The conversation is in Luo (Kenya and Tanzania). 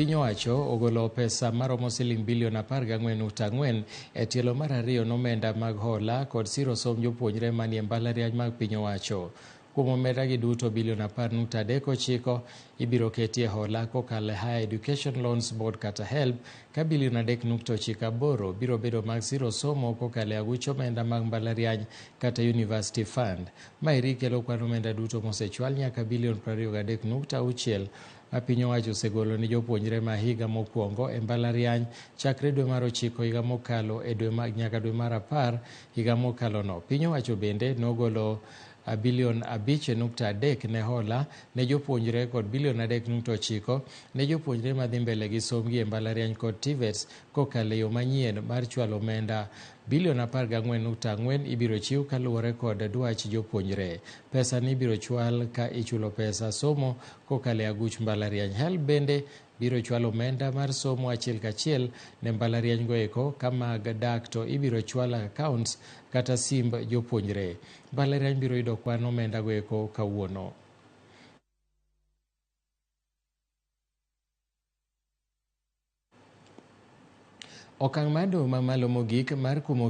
Piny owacho ogolo pesa maromo siling bilion 14.4 e tielo mar ariyo nomenda mag hola kod siro somb jopuonjre manie mbalariany mag piny owacho. Kuom omenda gi duto bilion 10.39 ibiro ketie hola kokalo e Higher Education Loans Board kata HELB, ka bilion 3.98 biro bedo mag siro somo kokalo e aguch omenda mag mbalariany kata University Fund. Maeri kelo kwan omenda duto mosechwal nyaka bilion 23.6 ma piny owacho osegolo ne jopuonjre ma higa mokwongo e mbalariany chakre dwe mar 9 higa mokalo e dwe nyaka dwe mar 10 higa mokalo no. Piny owacho bende nogolo bilion 5.3 ne hola ne jopuonjre kod bilion 3.9 ne jopuonjre madhi mbele gi sombgi e mbalariany kod TVETs kokalo e yo manyien mar chwalo omenda. Bilion 14.4 ibiro chiw kaluwore kod dwach jopuonjre. Pesa ni ibiro chwal ka ichulo pesa somo kokalo e aguch mbalariany. HELB bende biro chwalo omenda mar somo achiel kachiel ne mbalariany go eko ka mag dak to ibiro chwal accounts kata simb jopuonjre. Mbalariany biro yudo kwan omenda go eko kawuono. Okang' mar doho mamalo mogik mar kumo